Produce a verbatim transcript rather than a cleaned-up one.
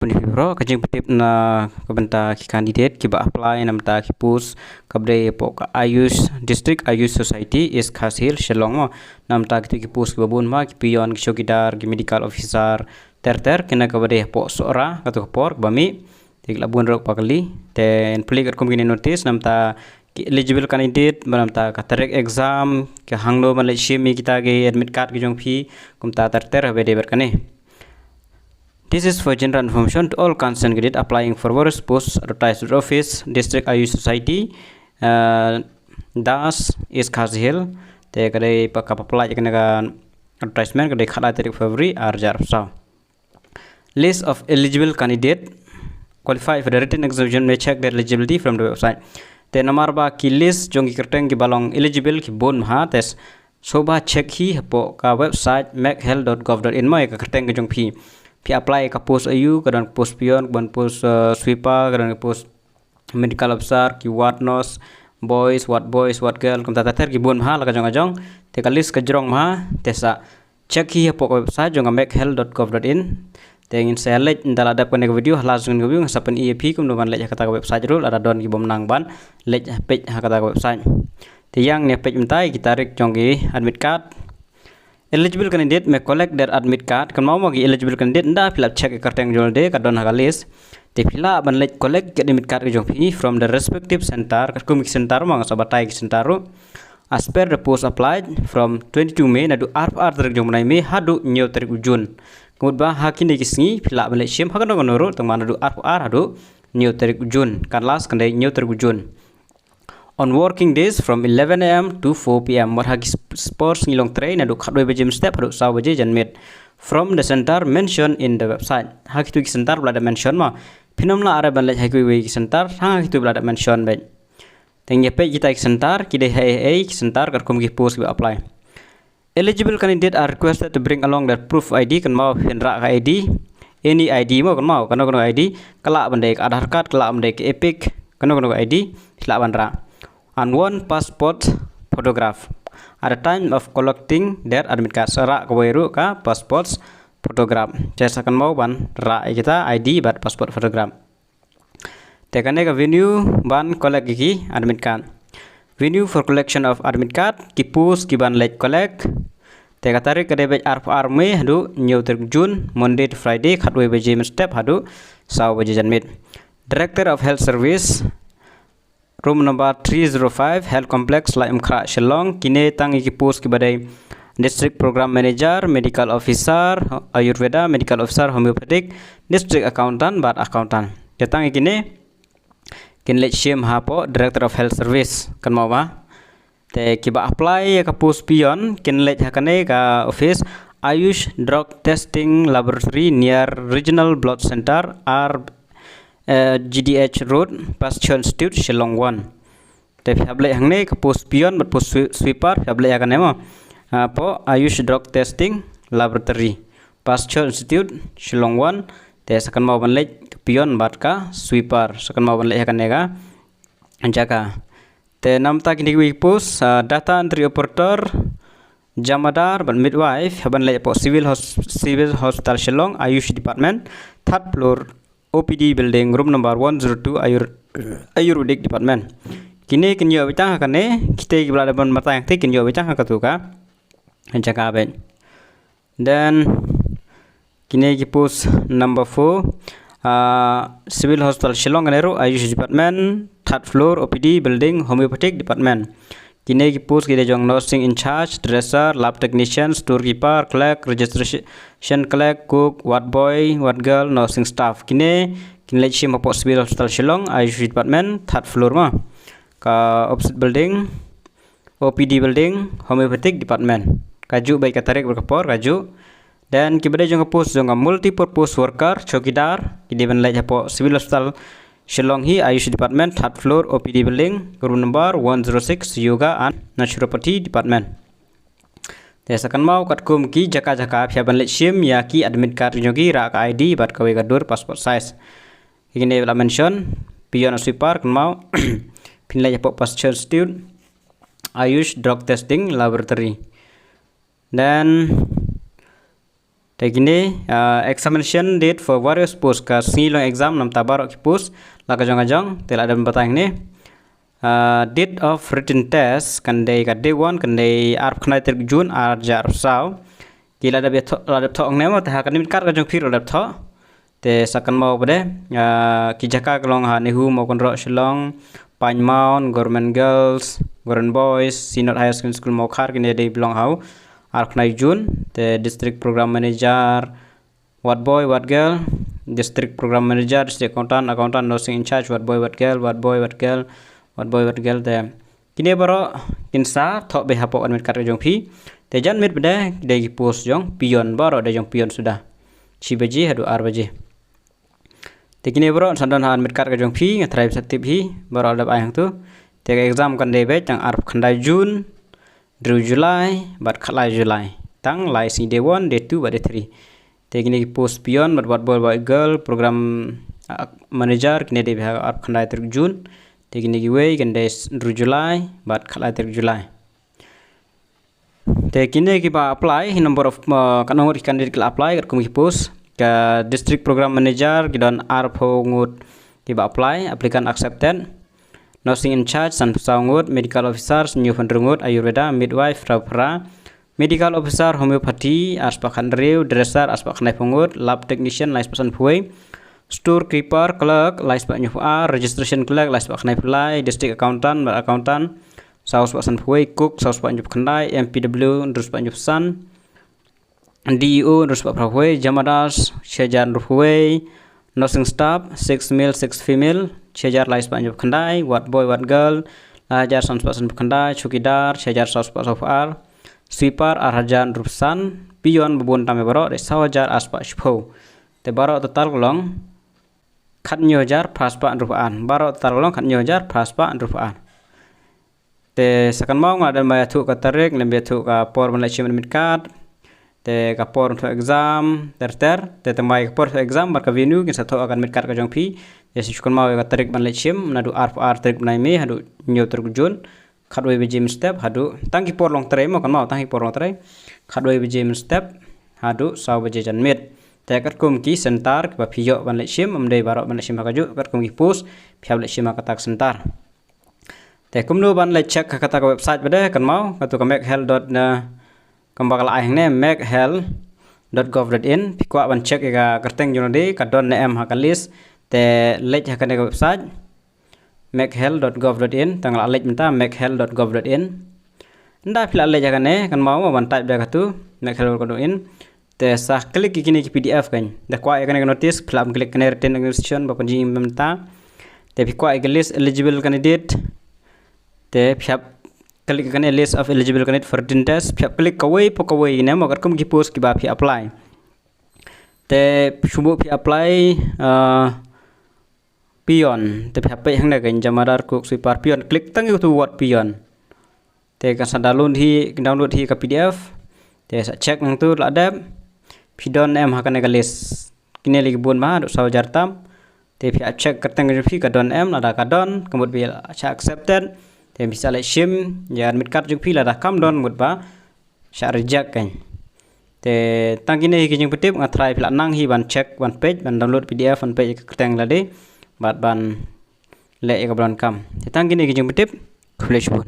Pynhip ro ka jingpyntip na ka bynta ki candidate kiba apply namta ki post kaba dei hapoh ka Ayush District Ayush Society East Khasi Hills Shillong mo. Namta kito ki post kiba bun ma ki peon, ki chowkidar, ki medical officer, ter ter, kine kaba dei hapoh Sohra katu ka por ba mih. Te ki la bun ruh ba kali. Te yn plie katkum kine notice namta ki eligible candidate, ba namta ka tarik exam, ka hangno ban leit shim ïa kita ki admit card ki jong phi, kumta ter ter haba dei bad kane. This is for general information to all concerned candidate applying for various posts advertised at office, District Ayush Society, uh, Das, East Khasi Hills. Te ka dei pa ka paplai kane ka advertisement ka dei khatlai tarik February ar hajar arphew saw. List of eligible candidate qualified for the written examination may check their eligibility from the website. Te namar ba ki list jong ki kyrteng kiba long eligible ki bun bha, te sngewbha check hi hapoh ka website mekhealth dot gov dot in mo ïa ka kyrteng ka jong phi. Phi apply ka post aiu, ka don post peon, ka don post, uh, sweeper, ka don post medical officer, ki ward nurse, boys, ward boys, ward girl, kumta ter ter ki bun bha la ka jong ka jong. Te ka list ka jrong bha, te sa check hi hapoh ka website jong ka mekhealth dot gov dot in. Te ngin sa leit ynda la dep kane ka video, ha la jong ka video ngin sa pyni ïa phi kumno ban leit ha kata ka website ruh, lada don ki bym nang ban leit peit ha kata ka website. Te ïa ngin peit mynta ïa ki tarik jong ki admit card. Eligible candidate may collect their admit card. Kynmaw mo ki eligible candidate ynda phi la check ïa ka kyrteng jong lade ka don ha ka list. Te phi lah ban leit collect ki admit card ki jong phi from the respective center, katkum ki center mo nga sa batai ki center ruh. As per the post applied from twenty-two May naduh arphew ar tarik jong u bnai May haduh hynñiew tarik u June. Ka mut ba ha kine ki sngi phi lah ban leit shim ha kano kano ruh tang ba naduh arphew ar haduh hynñiew tarik u June. Kan last kan dei hynñiew tarik u June. On working days from eleven A M to four P M. Wat ha ki sp-, spor sngi long trei naduh khatwei baje mynstep haduh saw baje janmiet. From the center mentioned in the website. Ha kitu ki center ba la dep mention mo. Phin ym lah re ban leit ha kiwei ki center, ha kitu ba la dep mention beit. Te ngin ïa peit kita ki center, ki dei ha ei ha ei ki center katkum ki post kiba apply. Eligible candidate are requested to bring along their proof I D, kynmaw phin rah ka I D, any I D mo, kynmaw kano kano I D, ka lah ban dei ka Aadhaar card, ka lah ban dei ka EPIC, kano kano I D phi lah ban rah. And one passport photograph. At the time of collecting their admit card, sa rah kawei ruh ka passport photograph. Te sa kynmaw ban rah ïa kita I D bad passport photograph. Te kane ka venue ban collect ïa ki admit card. Venue for collection of admit card, ki post ki ban leit collect. Te ka tarik ka dei beit arphew ar May haduh hynñiew tarik June, Monday to Friday, khatwei baje mynstep haduh saw baje janmiet. Director of Health Service, room number three zero five, Health Complex, Laitumkhrah, Shillong. Kine tang ïa ki post kiba dei District Program Manager, Medical Officer Ayurveda, Medical Officer Homeopathic, District Accountant bad Accountant. Te tang ïa kine kin leit shim hapoh Director of Health Service, kynmaw ba. Te kiba apply ïa ka post peon kin leit ha kane ka office, Ayush Drug Testing Laboratory near Regional Blood Center, R, eh, G D H Road, Pasteur Institute, Shillong one. Te phi hap leit hangne ka post peon bad post swe-, sweeper, phi hap leit ha kane mo. Hapoh Ayush Drug Testing Laboratory, Pasteur Institute, Shillong one. Te sa kynmaw ban leit ka peon bad ka sweeper, sa kynmaw ban leit ha kane ka jaka. Te namta kine kiwei ki post, ah, data entry operator, jamadar bad midwife, hap ban leit hapoh Civil Hos-, Civil Hospital Shillong, Ayush Department, third floor, O P D building, room number one zero two, Ayur-, Ayurvedic Department. Kine kin ïoh beit tang ha kane, kite kiba la dep ban batai, kite kin ïoh beit tang ha katu ka jaka beit. Then kine ki post number four, ah, Civil Hospital Shillong, kane ruh Ayush Department, third floor, O P D building, Homeopathic Department. Kine ki post ki dei jong nursing in charge, dresser, lab technician, storekeeper, clerk, registration clerk, cook, ward boy, ward girl, nursing staff. Kine kin leit shim hapoh Civil Hospital Shillong, Ayush Department, third floor mo. Ka opposite building, O P D building, Homeopathic Department. Kajuh beit ka tarik bad ka por, kajuh. Then kiba dei jong ka post jong ka multi-purpose worker, chowkidar, ki dei ban leit hapoh Civil Hospital Shillong hi, Ayush Department, third floor, O P D building, room number one zero six, Yoga and Naturopathy Department. Te sa kynmaw katkum ki jaka jaka phi hap ban leit shim ïa ki admit card jong ki, rah ka I D bad kawei ka dur passport size. Kine ba la mention, peon, sweeper, kynmaw phin leit hapoh Pasteur Institute, Ayush Drug Testing Laboratory. Then Te kine, uh, examination date for various post, ka sngi long exam namar baroh ki post la ka jong ka jong. Te la dep batai hangne. Uh, date of written test kan dei ka day one, kan dei arphew khyndai tarik June ar hajar arphew saw. Ki la dep thoh, la dep thoh hangne mo, te ha ka admit card ka jong phi ruh la dep thoh. Te sa kynmaw pat de, uh, ki jaka ka long ha NEHU Mawkynroh Shillong, Pine Mount, Government Girls, Government Boys, Synod Higher Secondary School Mawkhar, kine dei ba long ha u arphew khyndai June. Te District Program Manager, Ward Boy, Ward Girl, District Program Manager, District Accountant, Accountant, Nursing in Charge, Ward Boy, Ward Girl, Ward Boy, Ward Girl, Ward Boy, Ward Girl. Te kine baroh kin sa thoh beit hapoh admit card ka jong phi. Te jan miet pat de, dei ki post jong peon, baroh dei jong peon suda. Shi baje haduh ar baje. Te kine baroh sa don ha admit card ka jong phi, nga tharai phi sa tip hi, baroh la dep ai hangtu. Te ka exam kan dei beit tang arphew khyndai June, hynriew July bad khatlai July. Tang lai sngi, day one, day two bad day three. Te kine ki post peon bad Ward Boy, Ward Girl, Program, uh, Manager, kine dei beit ha arphew khyndai tarik June. Te kine kiwei kan dei hynriew July bad khatlai tarik July. Te kine kiba apply, number of, uh, katno ngut ki candidate ki la apply, katkum ki post. Ka District Program Manager ki don arphew ngut kiba apply, applicant accepted. Nursing in Charge sanphew saw ngut, Medical Officer hynñiewphew hynriew ngut, Ayurveda, Midwife phra phra, Medical Officer Homeopathy arspah khathynriew, Dresser arspah khyndaiphew ngut, Lab Technician laispah sanphew wei, Store Keeper Clerk laispah hynñiewphew ar, Registration Clerk laispah khyndaiphew lai, District Accountant bad Accountant saw spah sanphew wei, Cook saw spah hynñiewphew khyndai, M P W hynriew spah hynñiewphew san, D E O hynriew spah phraphew wei, Jamadas shi hajar hynriewphew wei, Nursing Staff six male six female shi hajar lai spah hynñiewphew khyndai, Ward Boy Ward Girl lai hajar san spah sanphew khyndai, Chowkidar shi hajar saw spah sawphew ar, Sweeper ar hajar hynriewphew san, Peon ba bun tam ïa baroh dei saw hajar ar spah shiphew. Te baroh total ka long khathynñiew hajar phra spah hynriewphew ar. Baroh total ka long khathynñiew hajar phra spah hynriewphew ar. Te sa kynmaw, nga la dep ïathuh ka tarik, la dep ïathuh ka por ban leit shim admit card. Te ka por thoh exam ter ter. Te tang ba ka por thoh exam bad ka venue kin sa thoh ha ka admit card ka jong phi. Te sa shu kynmaw ïa ka tarik ban leit shim, naduh arphew ar tarik bnai May haduh hynñiew tarik June. Khatwei baje mynstep haduh, tang ki por long trei mo, kynmaw, tang ki por long trei. Khatwei baje mynstep haduh saw baje janmiet. Te katkum ki center kiba phi ïoh ban leit shim, ym dei baroh ban leit shim ha kajuh, katkum ki post phi hap leit shim ha kata ka center. Te kumno ban leit check ha kata ka website pat de, kynmaw, katu ka mekhealth dot, eh, kumba ka la ai hangne, mekhealth dot gov dot in. Phi kwah ban check ïa ka kyrteng jong lade ka don ne em ha ka list, te leit ha kane ka website, mekhealth dot gov dot in. Tang la leit mynta, mekhealth dot gov dot in. Ynda phi la leit ha kane, kynmaw mo ban type da katu, mekhealth dot gov dot in. Te sa click ïa kine ki P D F kan. Da kwah ïa kane ka notice, phi lah ban click kane written notification ba pynjingim mynta. Te phi kwah ïa ka list eligible candidate. Te phi hap click ïa kane list of eligible candidate for written test. Phi hap click kawei pa kawei ne mo, katkum ki post kiba phi apply. Te shu mut phi apply, uh, peon. Te phi hap peit hangne kan, jamaïdar, cook, sweeper, peon. Click tang ïa utu word peon. Te kan sa download hi, download hi ka P D F. Te sa check nangtu la dep. Phi don em ha kane ka list. Kine lei ki bun bha, haduh saw hajar tam. Te phi hap check kyrteng jong phi ka don em, lada ka don, ka mut ba la shah accepted. Te phi sa leit shim ïa admit card jong phi, lada kam don, mut ba shah reject kan. Te tang kine hi ki jingpyntip, nga tharai phi la nang hi ban check, ban peit, ban download P D F, ban peit ïa ka kyrteng lade, bad ban leh ïa kaba donkam. Te tang kine hi ki jingpyntip, khublei shibun.